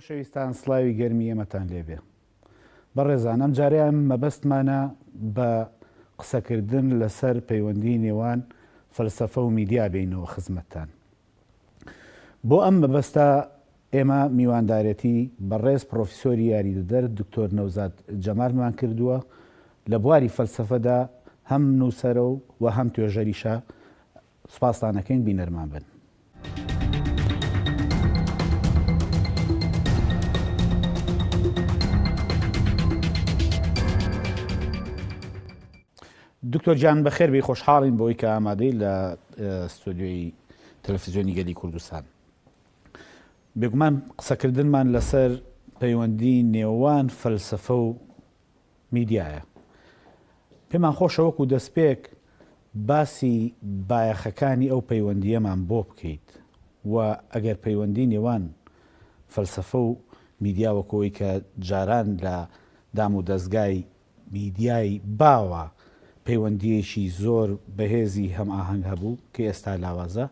خۆشەویستان سڵاوی گەرمی ئێمەتان لێبێ. بەڕێزان ئەم جارەیان مەبەستمانە بە قسەکردن لەسەر پەیوەندی نێوان فەلسەفە و میدیا بێینەوە خزمەتتان. بۆ ئەم مەبەستە ئێمە میواندارێتی بەڕێز پڕۆفیسۆری یاریدەدەر دکتۆر نەوزاد جەمالمان کردووە، لە بواری فەلسەفەدا هەم نووسەرە و هەم توێژەریشە، سوپاستان ئەکەین بینەرمان بن. دکتۆر گیان بەخێر بێی خۆشحاڵین بەوەی کە ئامادەی لە ستۆدیۆی تەلەفزیۆنی گەلی کوردستان. بێگومان قسەکردنمان لەسەر پەیوەندی نێوان فەلسەفە و میدیایە. پێمان خۆشە وەکو دەستپێک باسی بایەخەکانی ئەو پەیوەندییەمان بۆ بکەیت و ئەگەر پەیوەندی نێوان فەلسەفە و میدیا وەکو ئەوەی کە جاران لە دام و دەزگای میدیای باوە پەیوەندییەکی زۆر بەهێزی هەمئاهەنگ هەبوو کە ئێستا لاوازە،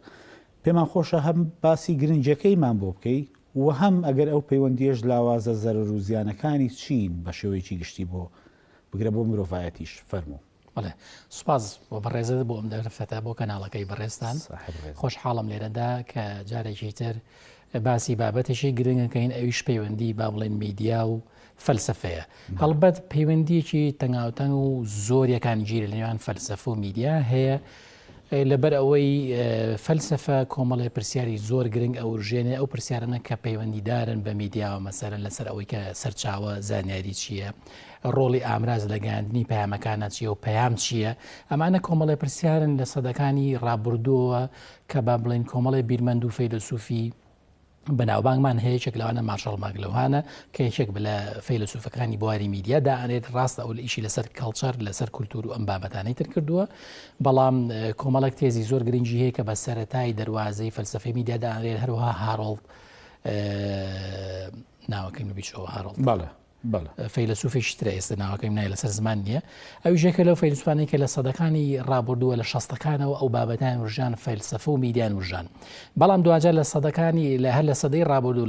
پێمان خۆشە هەم باسی گرنگیەکەیمان بۆ بکەی و هەم ئەگەر ئەو پەیوەندیەش لاوازە زەرەر و زیانەکانی چین بە شێوەیەکی گشتی بۆ بگرە بۆ مرۆڤایەتیش. فەرموو. بەڵێ سوپاس بۆ بەڕێزت بۆ ئەم دەرفەتە بۆ کەناڵەکەی بەڕێزتان. خۆشحاڵم لێرەدا کە جارێکی تر باسی بابەتێکی گرنگەکەین ئەویش پەیوەندی با بڵێن میدیا و فەلسەفەیە. هەڵبەت پەیوەندیەکی تەنگاوتەنگ و زۆر یەکانگیر لە نێوان فەلسەفە و میدیا هەیە، لەبەر ئەوەی فەلسەفە کۆمەڵێ پرسیاری زۆر گرنگ ئەورژێنێ، ئەو پرسیارانە کە پەیوەندیدارن بە میدیاوە، مەسەلەن لەسەر ئەوەی کە سەرچاوە زانیاری چییە، ڕۆڵی ئامراز لە گەیاندنی پەیامەکانە چییە و پەیام چییە، ئەمانە کۆمەڵێ پرسیارن لە سەدەکانی ڕابردووەوە کە با بڵێین کۆمەڵێ بیرمەند و فەیلەسوفی بەناوبانگمان هەیە، یەکێک لەوانە مارشاڵ ماکلوهانە کە یەکێک لە فەیلەسوفەکانی بواری میدیا دائەنرێت، ڕاستە ئەو ئیشی لەسەر culture، لەسەر کولتوور و ئەم بابەتانەی تر کردووە، بەڵام کۆمەڵێک تێزی زۆر گرنگی هەیە کە بە سەرەتای دەروازەی فەلسەفەی میدیا دائەنرێت، هەروەها هارۆڵد ناوەکەی بیچەوە هارۆڵد بەڵێ. فەیلەسوفێکی ترە ئێستا ناوەکەیم نایە لەسەر زمان نییە ئەویش یەکێک لەو فەیلسوفانەی کە لە سەدەکانی ڕابردووە لە شەستەکانەوە ئەو بابەتان ورژان فەلسەفە و میدیان ورژان بەڵام دواجار لە سەدەکانی لە هەر لە سەدەی ڕابردوو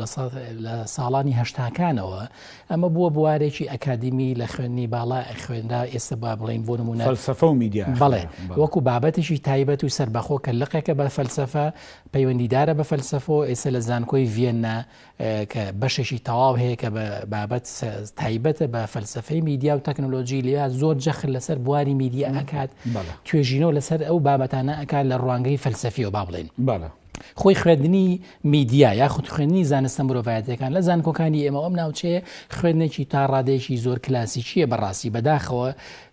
لە ساڵانی هەشتاکانەوە ئەمە بووە بوارێکی ئەکادیمی لە خوێندنی باڵا خوێنرا ئێستا با بڵین بۆ نمونە فەلسەفە و میدیا بەڵێ وەکو بابەتێکی تایبەت و سەربەخۆ کە لقێکە بە فەلسەفە پەیوەندیدارە بە فەلسەفەوە ئێستا لە زانکۆی ڤیەننا کە بەشێکی تەواو هەیە کە بە بابەت تایبەتە بە فەلسفەی میدیا و تەکنۆلۆژی لێ زۆر جەخت لەسەر بواری میدیا ئەکات توێژینەوە لەسەر ئەو بابەتانە ئەکات لە ڕوانگەی فەلسەفیەوە با بڵێن خۆی خوێندنی میدیا یاخود خوێندنی زانستە مرۆڤایەتەکان لە زانکۆکانی ئێمە ئەم ناوچەیە خوێندنێکی تا ڕادەیەکی زۆر کلاسیکیە بەڕاستی بەداخەوە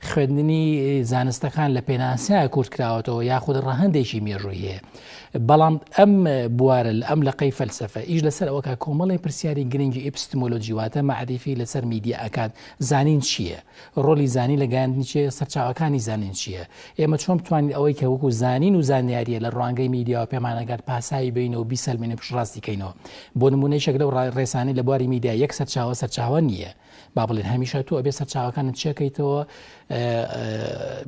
خوێندنی زانستەکان لە پێناسە کورت کراوەتەوە یاخود ڕەهەندێکی مێژووی هەیە بەڵام ئەم بوارە لە ئەم لقەی فەلسەفە ئیش لەسەر ئەوە کۆمەڵی پرسیاری گرنگی ئیپستمۆلۆجی واتە مەعریفی لەسەر میدیا ئەکات زانین چییە؟ ڕۆلی زانین لە گەیاندنی چییە؟ سەرچاوەکانی زانین چییە؟ ئێمە چۆن بتوانین ئەوەی کە وەکو زانین و زانیاریە لە ڕوانگەی میدیاوە پێمان ئەگات پاساوی بینەوە بیسەلمێنین پشتڕاستی کەینەوە بۆ نموونە یەکێک لەو ڕێسانەی لە بواری میدیا یەک سەرچاوە سەرچاوە نییە با بڵێن هەمیشە تۆ ئەبێ سەرچاوەکانت چێکەیتەوە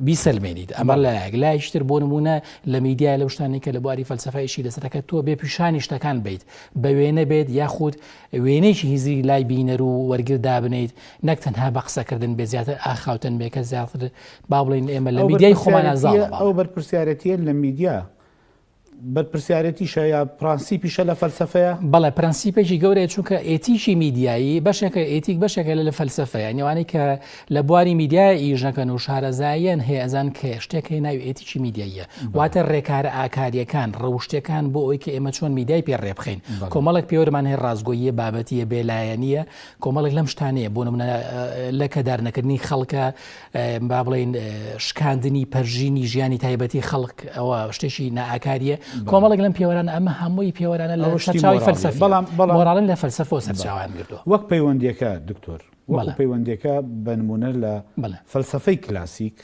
بیسەلمێنیت ئەمە لایەک لایشتر بۆ نمونە لە میدیا لەو شتانی کە لە بواری فەلسفەیشی لەسەرەکە تۆ بێ پیشانی شتەکان بیت بە وێنە بێت یاخود وێنەیەکی هزری لای بینەر و وەرگر دابنیت نەک تەنها بە قسەکردن بێ زیاتر ئاخاوتن بێ کە زیاتر با بڵین ئێمە لە میدیای خۆمانە زاڵە ئەو بەرپرسیارەتیە لە میدیا بەرپرسیارێتیشە یا پرەنسیپیشە لە فەلسەفەیە؟ بەڵێ پرەنسیپێکی گەورەیە چونکە ئێتیکی میدیایی بەشێکە ئێتیک بەشێکە لە فەلسەفە یانی ئەوانەی کە لە بواری میدیای ئیش دەکەن و شارەزاییان هەیە ئەزان کە شتێک هەیە ناوی ئێتیکی میدیاییە واتە ڕێکارە ئاکارییەکان ڕەوشتەکان بۆ ئەوەی کە ئێمە چۆن میدیای پێ ڕێبخەین کۆمەڵێک پێوەرمان هەیە ڕاستگۆییە بابەتیە بێلایەنیە کۆمەڵێک لەم شتانەیە بۆ نمونە لەکەدار نەکردنی خەڵکە با بڵێین شکاندنی پەرژینی ژیانی تایبەتی خەڵک ئەوە شتێکی نائاکاریە کۆمەڵێک لەم پێوەرانە ئەمە هەمووی پێوەرانە لە سەرچاوی فەلسەفی بەڵام مۆراڵن لە فەلسەفەوە سەرچاوەیان گرتووە. وەک پەیوەندیەکە دکتۆر وەکو پەیوەندیەکە بە نمونە لە فەلسەفەی کلاسیک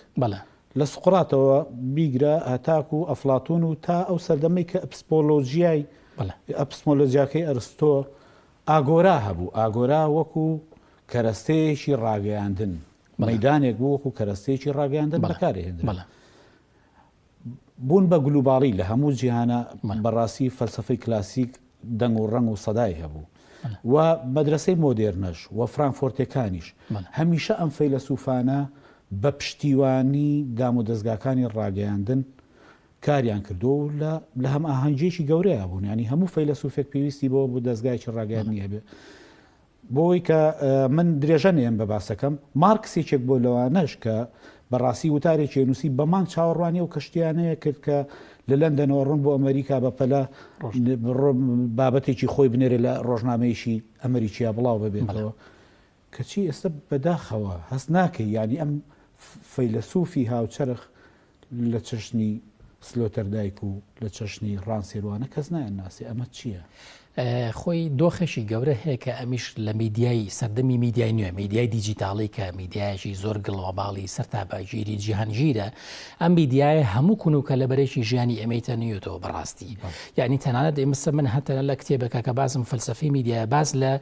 لە سوقراتەوە بیگرە هەتاکو ئەفلاتون و تا ئەو سەردەمەی کە ئەپسپۆلۆجیای ئەپسمۆلۆجیاکەی ئەرستۆ ئاگۆرا هەبوو ئاگۆرا وەکو کەرەستەیەکی ڕاگەیاندن، مەیدانێک بوو وەکو کەرەستەیەکی ڕاگەیاندن بەکارئەهێنرا. بوون بە گلوباڵی لە هەموو جیهانا بەڕاستی فەلسەفەی کلاسیک دەنگ و ڕەنگ و سەدای هەبوو. و مەدرەسەی مۆدێرنەش و فرانکفۆرتەکانیش هەمیشە ئەم فەیلەسوفانە بە پشتیوانی دامودەزگاکانی ڕاگەیاندن کاریان کردووە و لە لە هەمئاهەنگییەکی گەورەیا بوون، یانی هەموو فەیلەسوفێک پێویستی بەوە بوو دەزگایەکی ڕاگەیاندنی هەبێ. بۆ ئەوەی کە من درێژە نەیەم بە باسەکەم، مارکس یەکێک بووە لەوانەش کە بە ڕاستی وتارێکی نووسی بە مانگ چاوەڕوانی ئەو کەشتییانەیە کرد کە لە لەندەنەوە ڕۆن بۆ ئەمەریکا بە پەلە بابەتێکی خۆی بنێرێ لە ڕۆژنامەیەکی ئەمەریکیا بڵاو ببێتەوە. کەچی ئێستا بەداخەوە هەست ناکەی یانی ئەم فەیلەسوفی هاوچەرخ لە چەشنی سلۆتەردایک و لە چەشنی ڕانسێروانە کەس نایان ناسێ ئەمە چییە؟ خۆی دۆخێکی گەورە هەیە کە ئەمیش لە میدیای سەردەمی میدیای نوێ میدیای دیجیتاڵی کە میدیایەکی زۆر گڵۆباڵی سەرتاپاگیری جیهانگیرە ئەم میدیایە هەموو کون و کەلەبەرێکی ژیانی ئێمەی تەنیوتەوە بەڕاستی یعنی تەنانەت ئێمەسە من هەتەنە لە کتێبەکە کە باسم فەلسەفەی میدیایە باس لە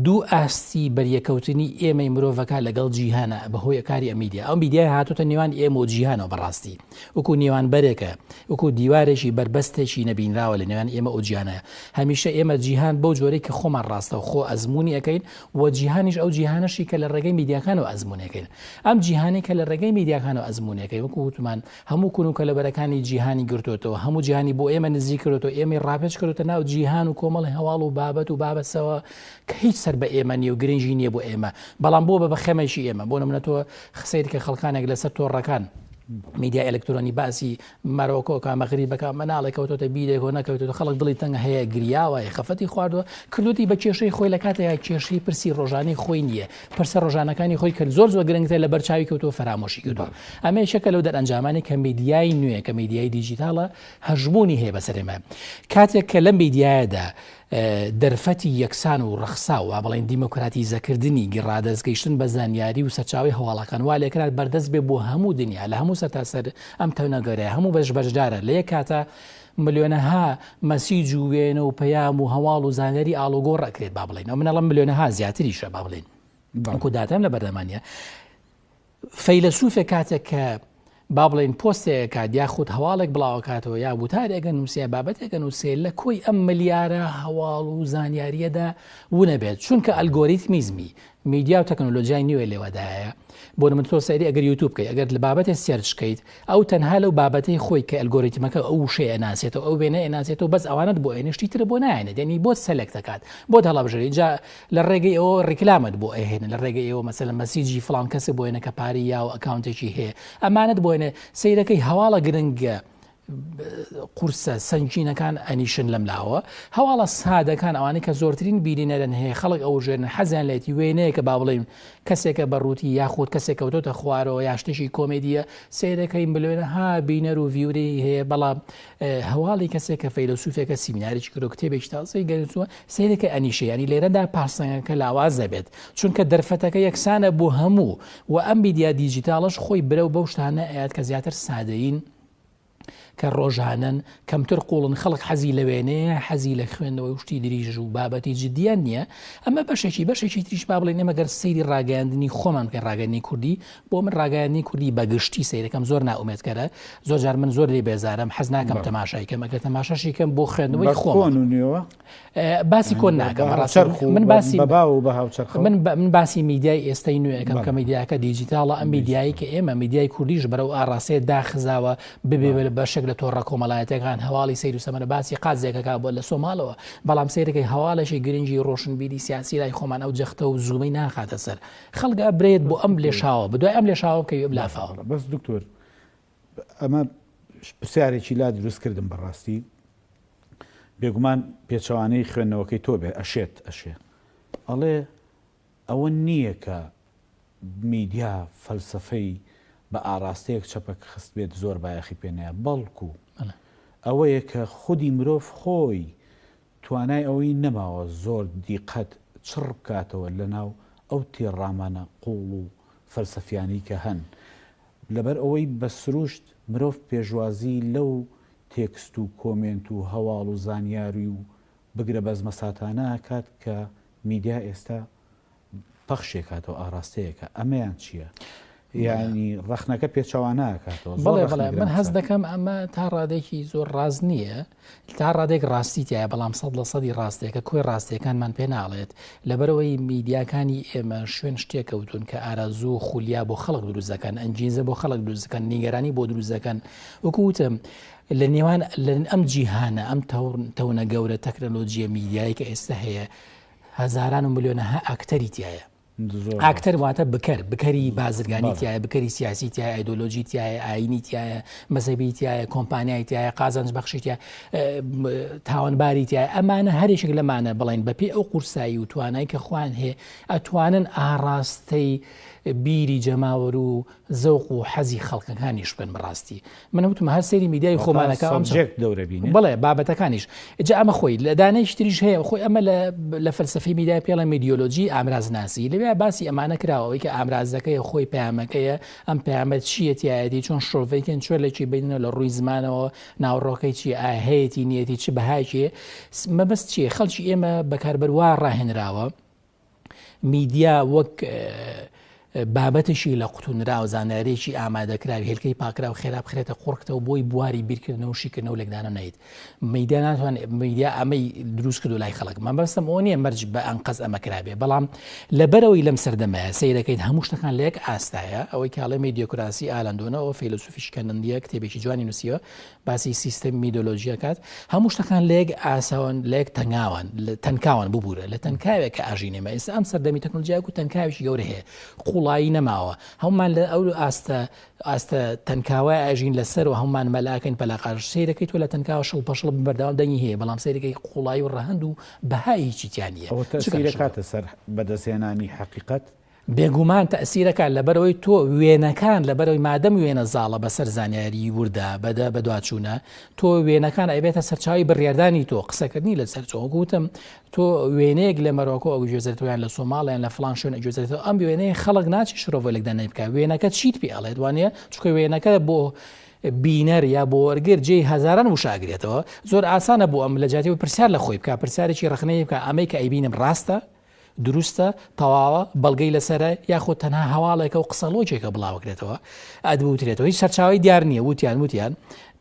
دوو ئاستی بەریەکەوتنی ئێمەی مرۆڤەکە لەگەڵ جیهانە بەهۆی کاری ئەم میدیا ئەو میدیای هاتوتە نێوان ئێمە و جیهانەوە بەڕاستی وەکو نێوان بەرێکە وەکو دیوارێکی بەربەستێکی نەبینراوە لە نێوان ئێمە و جیهانە هەمیشە ئێمە جیهان بەو جۆرەی کە خۆمان ڕاستەوخۆ ئەزموونی ئەەکەین و جیهانیش ئەو جیهانەشی کە لە ڕێگەی میدیاکانەوە ئەزموونەکەین ئەم جیهانی کە لە ڕێگەی میدیاکانەوە ئەزموونەکەی وەکو وتمان هەموو کون و کەلەبەرەکانی جیهانی گرتۆتەوە، هەموو جیهانی بۆ ئێمە نزیک کردۆتەوە، ئێمەی ڕاپێچ کردۆتە ناو جیهان و کۆمەڵی هەواڵ و بابەت و بابەسەوە کە هیچ سەر بە ئێمە نییە و گرنگی نییە بۆ ئێمە، بەڵام بۆ بە خەمێکی ئێمە. بۆ نمونە تۆ سەیر کە خەڵکانێک لەسەر تۆڕەکان میدیای ئەلکترۆنی باسی مەرۆکۆکە مەغریبەکە مناڵێک کەوتۆتە بیرێک و نەکەوتۆتە خەڵک دڵی تەنگ هەیە گریاوە خەفەتی خواردووە کردوتی بە کێشەی خۆی لە کاتێکا کێشەی پرسی ڕۆژانەی خۆی نییە پرسە ڕۆژانەکانی خۆی کە زۆر زۆر گرنگترە لەبەر چاوی کەوتووە فەرامۆشی کردووە. ئەمە یەکێکە لەو دەرئەنجامانەی کە میدیای نوێ کە میدیای دیجیتاڵە هەژموونی هەیە بەسەر ئێمە. کاتێک کە لەم میدیایەدا دەرفەتی یەکسان و ڕەخساو وا بڵێین دیموکراتیزەکردنی ڕادەستگەیشتن بە زانیاری و سەرچاوەی هەواڵەکان وا لێکرا بەردەست بێ بۆ هەموو دنیا لە هەموو سەرتاسەر ئەم تەونە گەورەیە هەموو بەش بەشدارە لە یەک کاتا ملیۆنەها مەسیج و وێنە و پەیام و هەواڵ و زانیاری ئاڵوگۆڕ ئەکرێت با بڵێین ئەو من ئەڵێم ملیۆنەها زیاتریشە با بڵێین وەکو داتام لە بەردەمان نییە فەیلەسوفێک کاتێک کە با بڵێین پۆستێک یاخود هەواڵێک بڵاوەکاتەوە یا وتارێکە نووسێ بابەتێکە نووسێ لە کۆی ئەم ملیارە هەواڵ و زانیاریەدا ونەبێت چونکە ئەلگۆریتمیزمی میدیا و تەکنۆلۆجیای نوێ لێوەدایە بۆ نمونە تۆ سەیری ئەگەر یوتوب بکەیت ئەگەر لە بابەتێ search کەیت ئەو تەنها لەو بابەتەی خۆی کە ئەلگۆریتمەکە ئەو وشەیە ئەناسێتەوە ئەو وێنەیە ئەناسێتەوە بەس ئەوانەت بۆ ئەهێنێ شتی تر بۆ نایەنێت یعنی بۆت select ئەکات بۆت هەڵەبژێری جا لە ڕێگەی ئەوە ڕیکلامت بۆ ئەهێنێ لە ڕێگەی ئەوە مەسەلەن message ی فڵان کەسە بۆ ئێنە کە پارەی یاوە account ێکی هەیە ئەمانەت بۆ ئێنێ سەیرەکەی هەواڵە گرنگە قورسە سەنگینەکان ئەنیشن لەم لاوە هەواڵە سادەکان ئەوانەی کە زۆرترین بینەرن هەیە خەڵک ئەوژێنن حەزیان لێتی وێنەیەکە با بڵێین کەسێکە بە ڕووتی یاخود کەسێک کەوتۆتە خوارەوە یا شتێکی کۆمێدیە سەیرەکەی ملیۆنەها بینەر و viewer ی هەیە بەڵام هەواڵی کەسێک کە فەیلەسوفێکە سیمینارێکی کردو کتێبێکی تازەی گەرتووە سەیرەکە ئەنیشە ینی لێرەدا پارسەنگەکە لاواز دەبێت چونکە دەرفەتەکە یەکسانە بۆ هەموو و ئەم میدیا دیجیتاڵەش خۆی برەو بەو شتانە ئەیات کە زیاتر سادەین کە ڕۆژانەن، کەمتر قووڵن، خەڵک حەزی لە وێنەیە، حەزی لە خوێندنەوەی و شتی دریژ و بابەتی جدییان نییە، ئەمە بەشێکی، بەشێکی تریش با بڵێین ئێمە گەر سەیری ڕاگەیاندنی خۆمان بکەین، ڕاگەیاندنی کوردی، بۆ من ڕاگەیاندنی کوردی بە گشتی سەیرەکەم زۆر نائومێدکەرە، زۆر جار من زۆر لێی بێزارم، حەز ناکەم تەماشای کەم، ئەگەر تەماشاشی کەم بۆ خوێندنەوەی خۆمە. بە کۆن و نوێوە؟ باسی کۆن ناکەم من باسی باو بە هاوچەرخ من من باسی میدیای ئێستای نوێ ئەکەم کە میدیاکە دیجیتاڵە ئەم میدیایی کە ئێمە میدیای کوردیش بەرەو ئاڕاستەیە داخزاوە ببێ بە بەشێک لە تۆڕە کۆمەڵایەتەکان هەواڵی سەیر و سەمەرە باسی قازێکەکە بۆ لە سۆماڵەوە بەڵام سەیرەکەی هەواڵێکی گرنگی ڕۆشنبیری سیاسی لای خۆمان ئەو جەختە و زوومەی ناخاتە سەر خەڵک ئەبرێت بۆ ئەم لێشاوە بەدوای ئەم لێشاوە بکەوی ئەم لافاوە بەس دکتۆر ئەمە پرسیارێکی لا دروست کردم بەڕاستی بێگومان پێچەوانەی خوێندنەوەکەی تۆ بێ ئەشێت ئەشێ ئەڵێ ئەوە نییە کە میدیا فەلسفەی بە ئاراستەیەک چەپەک خست بێت زۆر بایەخی پێ نەیە بەڵکو ئەوەیە کە خودی مرۆڤ خۆی توانای ئەوەی نەماوە زۆر دیقەت چڕ بکاتەوە لەناو ئەو تێڕامانە قووڵ و فەلسەفیانەی کە هەن لەبەر ئەوەی بە سروشت مرۆڤ پێشوازی لەو تێکست و کۆمێنت و هەواڵ و زانیاری و بگرە بەزمەساتانە ئەکات کە میدیا ئێستا پەخشێکاتەوە ئاڕاستەیەکە ئەمەیان چییە؟ یانی ڕەخنەکە پێچەوانە ئەکاتەوە. بەڵێ بەڵێ من هەست دەکەم ئەمە تا ڕادێکی زۆر ڕاست نییە تا ڕادێک ڕاستی تایە بەڵام سەد لە سەدی ڕاستێکە کۆی ڕاستیەکانمان پێ ناڵێت لەبەرەوەی میدیاکانی ئێمە شوێن شتێک کەوتون کە ئارەزوو خولیا بۆ خەڵک دروست دەکەن ئەنگیزە بۆ خەڵک دروست دەکەن نیگەرانی بۆ دروست دەکەن وەکو وتم لە نێوان لە ئەم جیهانە ئەم تەونە گەورە تەکنەلۆجیە میدیایی کە ئێستا هەیە هەزاران و ملیۆنەها ئاکتەری تایە ئاکتەر واتە بکەر، بکەری بازرگانی تایە، بکەری سیاسی تایە، ئایدۆلۆژی تایە، ئاینی تایە، مەزهەبی تایە، کۆمپانیای تایە، قازانج بەخشی تایە، تاوانباری تایە. ئەمانە هەرێکێک لەمانە بڵێن بەپێی ئەو قورسایی و توانای کە خۆیان هەیە ئەتوانن ئاڕاستەی بیری جەماوەر و زەوق و حەزی خەڵکەکانیش بکەن بەڕاستی من وتم هەر سەیری میدیای خۆمانەکە ئەم subject دەورە بینێ بڵێ بابەتەکانیش جا ئەمە خۆی لە دانەیش تریش هەیە خۆی ئەمە لە فەلسفەی میدیا پێڵە میدیۆلۆجی ئامرازناسی لەوێ باسی ئەمانە کراوە ئەوەی کە ئامرازەکەی خۆی پەیامەکەیە ئەم پەیامە چییە تایەتی چۆن شرۆڤەیکەن چۆن لەکی بینەوە لە ڕووی زمانەوە ناوەڕۆکەی چی ئایا هەیەتی نیەتی چ بەهایەکی مەبەست چییە خەڵکی ئێمە بەکاربەر وا ڕاهێنراوە میدیا وەک بابەتێکی لە قوتونراو، زانیارییەکی ئامادەکراوی هێلکەی پاکراو خێرا بخرێتە قوڕکتەوە بۆی بواری بیرکردنەوە و شیکردنەوە و لێکدانەوە نەیت. میدیا ناتوانێت میدیا ئەمەی دروست کردو لای خەڵک. مەبەستم ئەوە نییە مەرج بە ئەنقەست ئەمە کرابێ، بەڵام لەبەرئەوەی لەم سەردەمەیە سەیرەکەیت هەموو شتەکان لە یەک ئاستایە، ئەوەی کە ئەڵێ میدیۆکراسی ئالان دۆنۆ ئەوە فەیلەسوفیکی کەنەدییە کتێبێکی جوانی نووسیوە باسی سیستەمی میدۆلۆژی ئەکات هەموو شتەکان لە یەک ئاسەوەن لە یەک تەنگاوان لە تەنکاوان ببوورە لە تەنکاوێک کە ئاژین ئێمە ئێستا ئەم سەردەمی تەکنۆلۆژیا و تەنکاوێکی گەورە هەیە قوڵایی نەماوە هەمومان لە ئەو ئاستە ئاستە تەنکاوە ئەژین لەسەر و هەمومان مەلاکەین پەلاقاش سەیرەکەی تۆ لە تەنکاوە شڵپەشڵ بەردەوام دەنگی هەیە بەڵام سەیرەکەی قوڵایی و ڕەهەند و بەهای هیچی تیا نییە ئەوە تەئسیرەکاتە سەر بەدەستهێنانی حەقیقەت؟ بێگومان تەئسیرەکات لەبەرئەوەی تۆ وێنەکان لەبەرئەوەی مادەم وێنە زاڵە بەسەر زانیاری وردا بەدە بەدواچوونە تۆ وێنەکان ئەبێتە سەرچاوی بڕیاردانی تۆ قسەکردنی لەسەر چۆن وەکو وتم تۆ وێنەیەک لە مەرۆکۆ ئەگوێزرێتەوە یان لە سۆماڵ یان لە فڵان شوێن ئەگوێزرێتەوە ئەم وێنەیە خەڵک ناچی شرۆڤە لێکدانەی بکە وێنەکە چیت پێ ئەڵێت وانە چونکە وێنەکە بۆ بینەر یا بۆ وەرگر جێی هەزاران وشە ئەگرێتەوە زۆر ئاسانە بۆ ئەم لە جیاتی پرسیار لە خۆی بکە پرسیارێکی ڕەخنەیی بکە ئەمەی کە ئەیبینم ڕاستە دروستە، تەواوە، بەڵگەی لەسەرە، یاخود تەنها هەواڵێکە و قسەڵۆکێکە بڵاوەکرێتەوە، ئەدبوترێتەوە، هیچ سەرچاوەی دیار نییە، وتیان وتیان،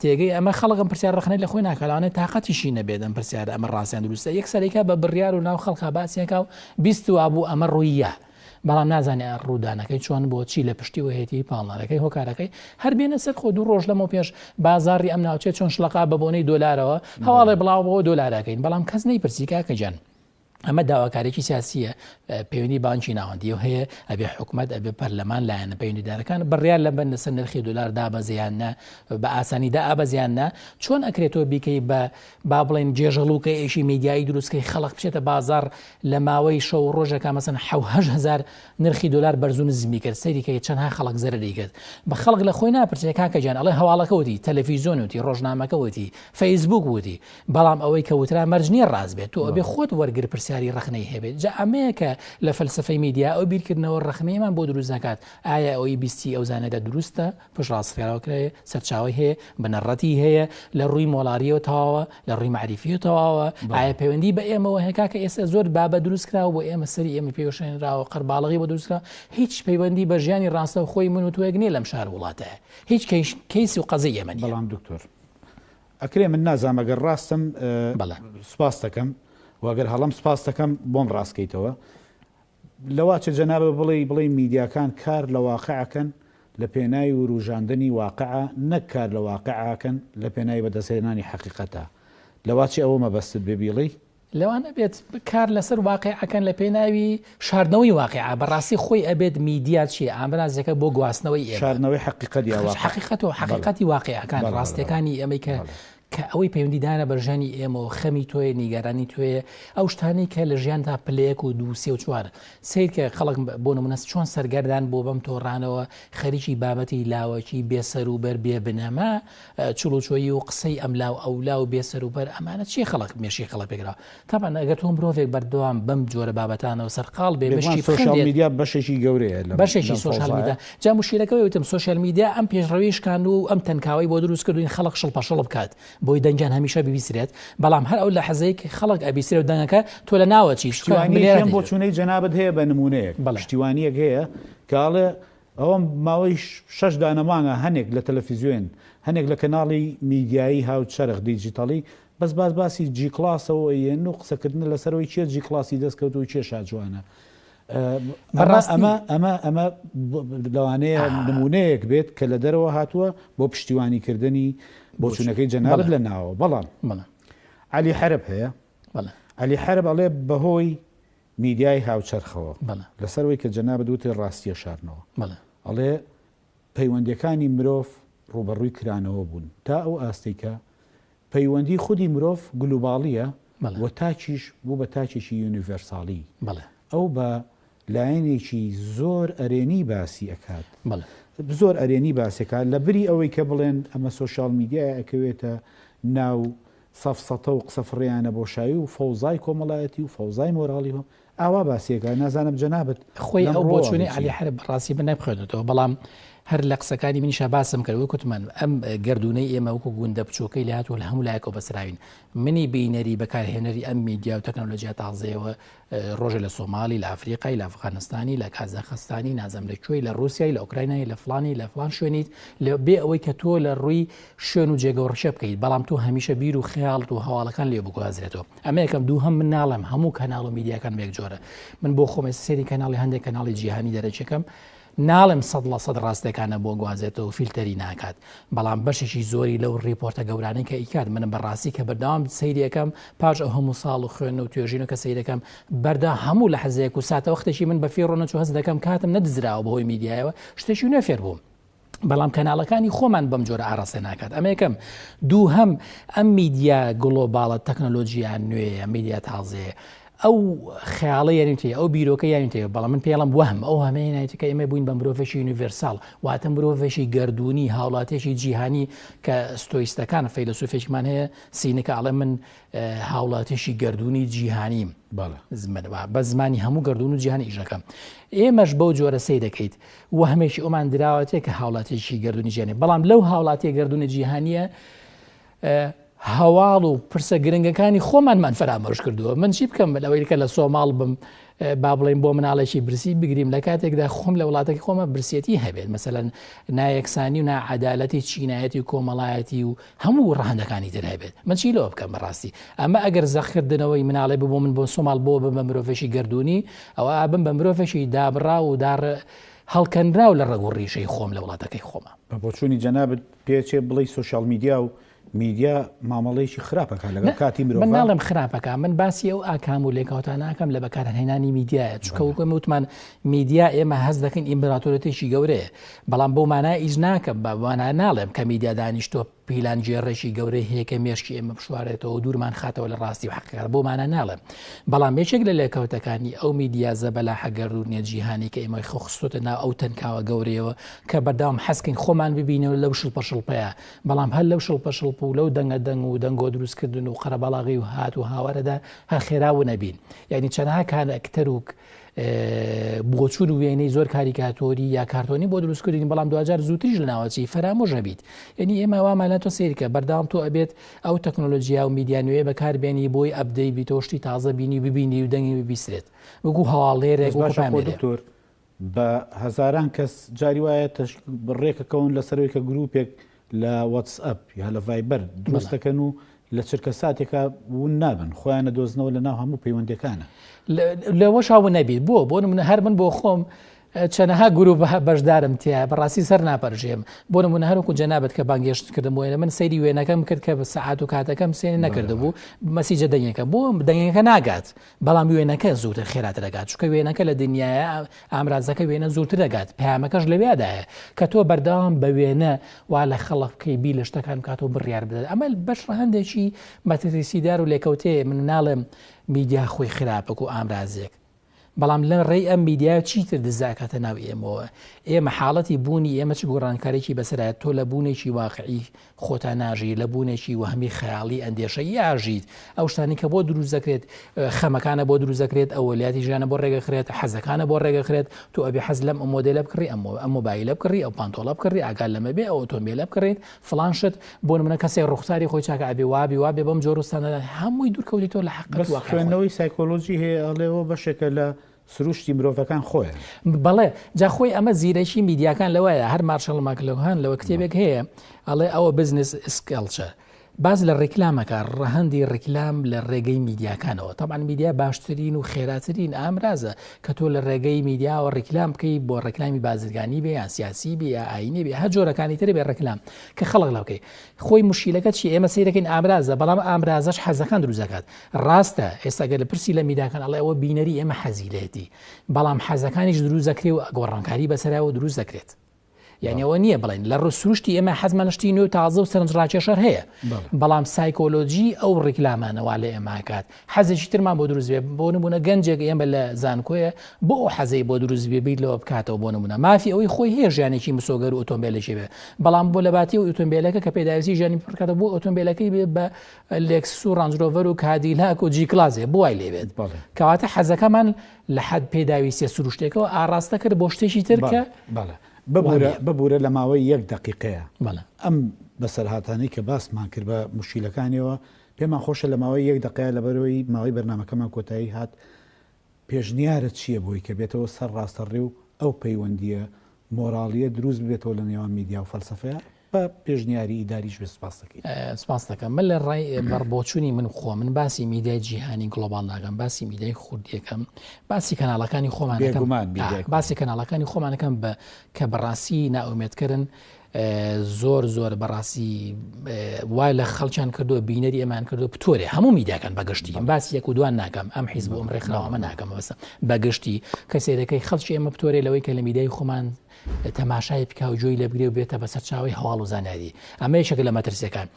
تێگەی ئەمە خەڵک ئەم پرسیارە ڕەخنەی لە خۆی ناکات، لەوانەیە تاقەتیشی نەبێت ئەم پرسیارە ئەمە ڕاست یان دروستە، یەکسەر ئەیکا بە بڕیار و ناو خەڵکا باسی ئەکا و بیستوابوو ئەمە ڕووییا، بەڵام نازانێ ڕوودانەکەی چۆن بووە، چی لە پشتیوە هەیەتی، پاڵنەرەکەی، هۆکارەکەی، هەر بێنە سەر خۆ دوو ڕۆژ لەمەو پێش بازاڕی ئەم ناوچەیە چۆن شڵەقا بە بۆنەی دۆلارەوە، هەواڵێ بڵاو بۆوە دۆلار ئەکەین، بەڵام کەس نەیپرسی کاکە گیان ئەمە داواکاریی سیاسییە، پەیوەندی بانکی ناوەندییەوە هەیە، ئەبێ حکومەت، ئەبێ پەرلەمان، لایەنە پەیوەندیدارەکان بڕیار لە بەن لەسەر نرخی دۆلار دابەزێ یان نا، بە ئاسانی دائەبەزێ یان نا، چۆن ئەکرێ تۆ بیکەی بە با بڵێین گێژەڵووکەیەکی میدیایی دروست کەی خەڵک بچێتە بازاڕ لە ماوەی شەو و ڕۆژێکا مەسەن حەو هەشت هەزار نرخی دۆلار بەرز و نزمی کرد، سەیری کەی چەندها خەڵک زەرەری کرد. بە خەڵک لە خۆی ناپرسێ کاکە گیان ئەڵێ هەواڵەکە وتی، تەلەفیزیۆن وتی، ڕۆژنامەکە وتی، فەیسبووک وتی، بەڵام ئەوەی کە وترا مەرج نییە ڕاست بێت، تۆ ئەبێ خۆت وەرگر پرسیاری ڕەخنەی هەبێت، جا ئەمەیە کە لە فەلسەفەی میدیا ئەو بیرکردنەوە ڕەخنەیەمان بۆ دروست دەکات، ئایا ئەوەی بیستی ئەو زانیاریە دروستە، پشتڕاستکراوەکرێ، سەرچاوەی هەیە، بنەڕەتی هەیە، لە ڕووی مۆڵارییەوە تەواوە، لە ڕووی مەعریفییەوە تەواوە، ئایا پەیوەندی بە ئێمەوە هەیە، کاکە ئێستا زۆر بابەت دروست کراوە بۆ ئێمە سەری ئێمە پێوەشێنراوە، قەرباڵغی بۆ دروست کراوە، هیچ پەیوەندی بە ژیانی ڕاستەوخۆی من و تۆیەک نییە لەم شار و وڵاتە، هیچ کەیس و قەزیەی ئێمە نییە. بەڵام دکتۆر ئەکرێ من نازانم ئەگەر ڕاستم بەڵێ. سوپاست دەکەم و ئەگەر هەڵەم سوپاست دەکەم بۆم ڕاست کەیتەوە لەواچە جەنابت بڵێی بڵێی میدیاکان کار لە واقع ئەکەن لە پێناوی وروژاندنی واقع نەک کار لە واقع ئەکەن لە پێناوی بەدەستهێنانی حەقیقەتە لەواچێ ئەوە مەبەستت بێ بیڵێی؟ لەوانە بێت کار لەسەر واقیع ئەکەن لە پێناوی شاردنەوەی واقیع بەڕاستی خۆی ئەبێت میدیا چیە ئامرازێکە بۆ گواستنەوەی ئێمە شاردنەوەی حەقیقەت یا واقع حەقیقەت و حەقیقەتی واقیعەکان ڕاستیەکانی ئێمەی کە کە ئەوەی پەیوەندیدارە بە ژیانی ئێمەوە خەمی تۆیە نیگەرانی تۆیە ئەو شتانەی کە لە ژیاندا پلەیەک و دوو سێ و چوار سەیر کە خەڵک بۆ نمونە چۆن سەرگەردان بۆ بەم تۆڕانەوە خەریکی بابەتی لاوەکی بێسەر و بەر بێ بنەما چڵوچۆیی و قسەی ئەملا و ئەولا و بێ سەروبەر ئەمانە چیە خەڵک مێشکی خەڵک پێکراوە تەبعەن ئەگەر تۆ مرۆڤێک بەردەوام بەم جۆرە بابەتانەوە سەرقاڵ بێ بێگومان مشکی سۆشیال بخەندێت میدیا بەشێکی گەورەیە لەم بەشێکی لەم سۆشیال فەوزایە. میدیا جا موشکیلەکە وتم سۆشیال میدیا ئەم پێشڕەوی شکاند و ئەم تەنکاوەی بۆ دروست کردوین خەڵک شڵپەشڵ بکات بۆی دەنگیان هەمیشە ببیسرێت بەڵام هەر ئەو لەحزەی کە خەڵک ئەبیسرێ و دەنگەکە تۆ لە ناوە چی چونکە پشتیوانیەکی ملێرە ئەم دەیبێت. بۆچوونەی جەنابت هەیە بە نموونەیەک بەڵێ. پشتیوانیەک هەیە کە ئەڵێ. ئەوە ماوەی شەش دانە مانگە هەنێک لە تەلەفیزیۆن، هەنێک لە کەناڵی میدیایی هاوچەرخ، دیجیتەڵی، بەس باس باسی G کڵاسەوە ئەیەن و قسەکردنە لەسەر ئەوەی کێ G کڵاسی دەست کەوت و کێ شاجوانە. ئەمە ئەمە ئەمە ئەمە لەوانەیە نمونەیەک بێت کە لە دەرەوە هاتووە بۆ پشتیوانیکردنی بۆچوونەکەی جەنابت لە ناوەوە. بەڵام عەلی حەرب هەیە. عەلی حەرب ئەڵێ بەهۆی میدیای هاوچەرخەوە لەسەر ئەوەی کە جەنابت وتت ڕاستی ئەشارنەوە ئەڵێ پەیوەندیەکانی مرۆڤ ڕووبەڕووی کرانەوە بوون تا ئەو ئاستەی کە پەیوەندی خودی مرۆڤ گلوباڵیە و تاکیش بوو بە تاکێکی یونیڤێرساڵی ئەو بە لایەنێکی زۆر ئەرێنی باسی ئەکات زۆر ئەرێنی باسێکات لە بری ئەوەی کە بڵێن ئەمە سۆشیال میدیای ئەکەوێتە ناو سەفسەتە و قسە فڕیانە بۆشایی و فەوزای کۆمەڵایەتی و فەوزای مۆراڵی و ئاوا باسی ئەکا نازانم جەنابت خۆی ئەو بۆچوونەی عەلی حەرب بەڕاستی من نەمخوێندۆتەوە بەڵام هەر لە قسەکانی منیشا باسم کرد وەک وتمان ئەم گەردوونەی ئێمە وەکو گوندە بچووکەی لێهاتووە لە هەموو لایەکەوە بەسراوین منی بینەری بەکارهێنەری ئەم میدیا و تەکنەلۆجیا تازەیەوە ڕۆژێ لە سۆماڵی، لە ئەفریقای، لە ئەفغانستانی، لە کازاخستانی، نازانم لە کوێی، لە ڕووسیای، لە ئۆکراینای، لە فڵانی، لە فڵان شوێنیت، لە بێ ئەوەی کە تۆ لە ڕووی شوێن و جێگە و ڕشە بکەیت، بەڵام تۆ هەمیشە بیر و خەیاڵت و هەواڵەکان لێ بگوازرێتەوە. ئەمە یەکەم، دووهەم من ناڵێم هەموو کەناڵ و میدیاکان بە یەک جۆرە. من بۆ خۆم ئێستا سەیری کەناڵی هەندێک کەناڵی جیهانی دەرەکیەکەم، ناڵێم 100% ڕاستەکانە بۆ گوازێتەوە و فیلتەری ناکات، بەڵام بەشێکی زۆری لەو ڕیپۆرتە گەورانەی کە ئیکات منم بەڕاستی کە بەردەوام سەیری ئەکەم پاش ئەو هەموو ساڵ و خوێندن و توێژینەوە کە سەیرەکەم بەردە هەموو لەحزەیەک و ساتەوەختێکی من بە فیڕۆ نەچوو هەست دەکەم کاتم نەدزراوە بەهۆی میدیایەوە شتێکی نوێ فێر بووم بەڵام کەناڵەکانی خۆمان بەم جۆرە ئاراستە ناکات ئەمە یەکەم دووهەم ئەم میدیا گڵۆباڵە تەکنەلۆجیا نوێیە میدیا تازەیە ئەو خەیاڵە یانیتەیە ئەو بیرۆکە یانیتەیە بەڵام من پێڵم وەهم ئەو هەمەیە نایتە کە ئێمە بووین بە مرۆڤێکی universal واتە مرۆڤێکی گەردوونی هاوڵاتێکی جیهانی کە ستۆیستەکان فەیلەسوفێکمان هەیە سینەکە ئەڵێ من هاوڵاتێکی گەردوونی جیهانیم بە زمانی هەموو گەردوون و جیهانی ئیشەکەم ئێمەش بەو جۆرە سەیر دەکەیت وەهمێکی ئەومان دراوەتێ کە هاوڵاتێکی گەردوونی جیهانی بەڵام لەو هاوڵاتی گەردوونی جیهانیە هەواڵ و پرسە گرنگەکانی خۆمانمان فەرامۆش کردووە من چی بکەم لەوەی کە لە سۆماڵ بم با بڵێن بۆ مناڵێکی برسی بگریم لە کاتێکدا خۆم لە وڵاتەکەی خۆمە برسێتی هەبێت مەسەلەن نایەکسانی و ناعەدالەتی چینایەتی و کۆمەڵایەتی و هەموو ڕەهەندەکانی تر هەبێت من چی لەوە بکەم بەڕاستی ئەمە ئەگەر زەخکردنەوەی مناڵێ ببوو من بۆ سۆماڵ بۆ بم بە مرۆڤێکی گەردوونی ئەوە بم بە مرۆڤێکی دابڕاو و داڕ هەڵکەنراو لە ڕەگ و ڕیشەی خۆم لە وڵاتەکەی خۆمە. بە بۆچوونی جەنابت پێچێ بڵێی سۆشیاڵ میدیا و میدیا مامەڵەیەکی خراپ ئەکات لەگەڵ کاتی مرۆڤا؟ من ناڵێم خراپ ئەکات، من باسی ئەو ئاکام و لێکەوتانە ئەکەم لە بەکارهێنانی میدیایە، چونکە وەک ئێمە وتمان میدیا ئێمە هەست دەکەین ئیمپراتۆریەتێکی گەورەیە، بەڵام بەو مانایە ئیش ناکەم، بە مانا ناڵێم کە میدیا دانیشتووە پیلانگێڕێکی گەورەی هەیە کە مێشکی ئێمە بشوارێتەوە و دوورمان خاتەوە لە ڕاستی و حەقیقەت، بەو مانا ناڵێم. بەڵام یەکێک لە لێکەوتەکانی ئەو میدیا زەبەلاحە گەردوونیە جیهانی کە ئێمەی خۆ خستۆتە ناو ئەو تەنکاوە گەورەیەوە کە بەردەوام حەزکەین خۆمان ببینەوە لەو شڵپە شڵپەیە، بەڵام هەر لەو شڵپە شڵپ و لەو دەنگە دەنگ و دەنگۆ دروستکردن و قەرەباڵاغی و هات و هاوارەدا هەر خێرا ونەبین. یانی چەنەها کارەکتەر و بۆچوون و وێنەی زۆر کاریکاتۆری یا کارتۆنی بۆ دروست کردین بەڵام دواجار زووتریش لەناوەچی فەرامۆش ئەبیت. یانی ئێمە وامان لە تۆ سەیرکە بەردەوام تۆ ئەبێت ئەو تەکنۆلۆجیا و میدیا نوێیە بەکاربێنی بۆی update بیتەوە شتی تازە بینی ببینی و دەنگی ببیسرێت وەکو هەواڵنێرێک بەس وەکو باشە خۆ پامێرێ. دکتۆر بە هەزاران کەس جاری وایە ڕێکەکەون لەسەرەوەی کە گروپێک لە وەتس ئەپ یا لە ڤایبەر دروست دەکەن و لە چرکە ساتێکا ون نابن خۆیان ئەدۆزنەوە لە ناو هەموو پەیوەندیەکانە. لەوەشا ون نەبیت بۆ بۆ نمونە هەر من بۆ خۆم چەنەها گروپ بەشدارم تیا بەڕاستی سەر ناپەرژێم بۆ نمونە هەروکو جەنابەت کە بانگێشت کردم بۆ من سەیری وێنەکەم کرد کە سەعات و کاتەکەم سێ نەکردبوو مەسیجە دەنگەکە بۆ دەنگەکە ناگات بەڵام وێنەکە زووتر خێراتر دەگات چونکە وێنەکە لە دنیایە ئامرازەکە وێنە زووتر دەگات پەیامەکەش لەوێدایە کە تۆ بەردەوام بە وێنە وا لە خەڵک بکەی بیر لە شتەکان بکاتەوە بڕیار بدات ئەمە بەش ڕەهەندێکی مەترسیدار و لێکەوتەیە من ناڵێم میدیا خۆی خراپەک و ئامرازێک بەڵام لە ڕێی ئەم میدیا چیتر دزاکاتە ناو ئێمەوە ئێمە حاڵەتی بوونی ئێمە چ گۆڕانکارێکی بەسەرایەت تۆ لە بوونێکی واقعی خۆتا ناژی لە بوونێکی وەهمی خەیاڵی ئەندێشەیی ئاژیت، ئەو شتانەی کە بۆ دروست دەکرێت خەمەکانە بۆ دروست دەکرێت، ئەوەلیاتی ژیانە بۆ ڕێگەخرێت، حەزەکانە بۆ ڕێگەخرێت، تۆ ئەبێ حەز لەم مۆدێلە بکڕی، ئەم ئەم مۆبایلە بکڕی، ئەو پانتۆڵە بکڕی، ئاگات لەمە بێ، ئەو ئۆتۆمبێلە بکڕیت، فڵان شت، بۆ نمونە کەسێک ڕوخساری خۆی چاکە ئەبێ وابێ وابێ بەم جۆر و ستانداردە هەمووی دوور کەوتیتەوە لە حەقیقەت بەس و واقیع خۆی. خوێندنەوەی سایکۆلۆجی هەیە ئەڵێ ئەوە بەشێکە لە. سروشتی مرۆڤەکان خۆیان. بەڵێ، جا خۆی ئەمە زیرەکی میدیاکان لەوەیە، هەر مارشال ماکلوهان لەوە کتێبێک هەیە ئەڵێ ئەوە business is culture باس لە ڕیکلام ئەکا، ڕەهەندی ڕیکلام لە ڕێگەی میدیاکانەوە، تەبعەن میدیا باشترین و خێراترین ئامرازە کە تۆ لە ڕێگەی میدیاوە ڕیکلام بکەی بۆ ڕێکلامی بازرگانی بێ یان سیاسی بێ یا ئاینی بێ هەر جۆرەکانی تر بێ ڕێکلام کە خەڵک لە بکەی خۆی مشکیلەکە چی ئێمە سەیرەکەین ئامرازە بەڵام ئامرازەش حەزەکان دروست دەکات ڕاستە ئێستا گەر لە پرسی لە میداکان ئەڵێ ئەوە بینەری ئێمە حەزی لێتی بەڵام حەزەکانیش دروست دەکرێ و گۆڕانکاری بەسەراوە دروست دەکرێت یعنی ئەوە نییە بڵێن لە ڕوو سروشتی ئێمە حەزمان شتی نوێ و تازە و سەرنجڕاکێشەر هەیە بەڵام سایکۆلۆجی ئەو ڕیکلامانەوە لە ئێماکات حەزێکی ترمان بۆ دروست بێ بۆ نمونە گەنجێک ئێمە لە زانکۆیە بۆ ئەو حەزەی بۆ دروست بێ بیر لەوە بکاتەوە بۆ نمونە مافی ئەوەی خۆی هەیە ژیانێکی مسۆگەر و ئۆتۆمبیلێکی بێ بەڵام بۆ لەباتی و ئۆتۆمبیلەکە کە پێداویستی ژیانی پڕکاتەوە بۆ ئۆتۆمبیلەکەی بێ بە لێکسس و ڕانجرۆڤەر و کادیلاک و جی کلاسێ بۆ وای لێ بێت کەواتە حەزەکەمان لە حەد پێداویستیە سروشتێکەوە ئاڕاستە کرد بۆ شتێکی تر کە بەڵێ ببورە ببورە لە ماوەی یەک دەقیقەیە ئەم بەسەرهاتانەی کە باسمان کرد بە موشکیلەکانیەوە پێمان خۆشە لە ماوەی یەک دەقەیە لەبەرەوەی ماوەی بەرنامەکەمان کۆتایی هات پێشنیارت چییە بۆی کە بێتەوە سەر ڕاستەڕێ و ئەو پەیوەندییە مۆراڵییە دروست ببێتەوە لە نێوان میدیا و فەلسەفەیا؟ بە پێشنیاری ئیداریش بێت سوپاست دەکەین. سوپاست دەکەم. من لە ڕای بە بۆچوونی من خۆ من باسی میدیای جیهانی global ناکەم باسی میدیای خوردی ئەکەم باسی کەناڵەکانی خۆمان ئەکەم بێگومان میدیای کوردی. باسی کەناڵەکانی خۆمان ئەکەم بە کە بەڕاستی نائومێدکەرن زۆر زۆر بەڕاستی وای لە خەڵکیان کردو بینەری ئەمان کردو پتۆرێ هەموو میدیاکان بەگشتی باسی یەک و دوان ناکەم ئەم حیزب و ئەم ڕێکخراوەمە ناکەم بەسە بەگشتی کە سەیرەکەی خەڵکی ئێمە پتۆرێ لەوەی کە لە میدیای خۆمان تەماشای بکا و گوێی لێ بگرێ و بێتە بە سەرچاوەی هەواڵ و زانیاری ئەمە یەکێکە لە مەترسیەکان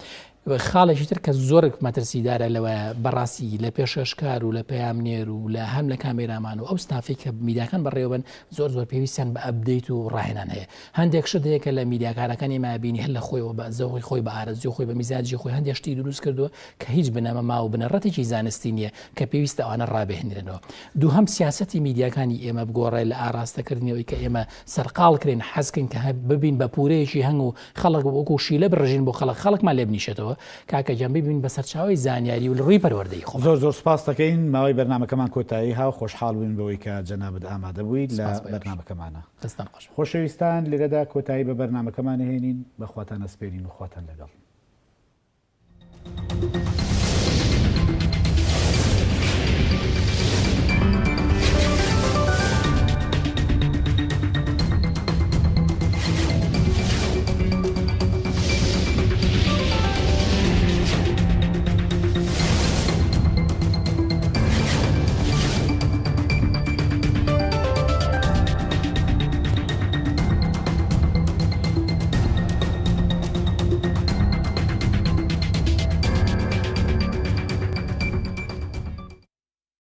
خاڵێکی تر کە زۆر مەترسیدارە لەوەیە بەڕاستی لە پێشکەشکار و لە پەیامنێر و لە هەم لە کامێرامان و ئەو ستافی کە میدیاکان بەڕێوەبن زۆر زۆر پێویستیان بە update و ڕاهێنان هەیە هەندێک شت هەیە کە لە میدیاکارەکانی مابینی هەر لە خۆیەوە بە زەوقی خۆی بە ئارەزوی خۆی بە میزاجی خۆی هەندێک شتی دروست کردووە کە هیچ بنەما و بنەڕەتێکی زانستی نییە کە پێویستە ئەوانە ڕابهێنرێنەوە. دووهەم سیاسەتی میدیاکانی ئێمە بگۆڕێ لە ئاراستەکردنی ئەوەی کە ئێمە سەرقاڵ کرێن حەزکەین کە ببین بە پورەیەکی هەنگ و خەڵک وەکو شیلە بڕژین بۆ خەڵک خەڵکمان لێ بنیشێتەوە کاکە گیان ببین بە سەرچاوەی زانیاری و لە ڕووی پەروەردەیی خۆمان. زۆر زۆر سوپاست دەکەین ماوەی بەرنامەکەمان کۆتایی ها خۆشحاڵ بووین بەوەی کە جەنابت ئامادە بوویت لە سوپاس بۆ ئێوەش. بەرنامەکەمانا. دەستتان خۆش. خۆشەویستان لێرەدا کۆتایی بە بەرنامەکەمان ئەهێنین بە خواتان ئەسپێرین و خواتان لەگەڵ.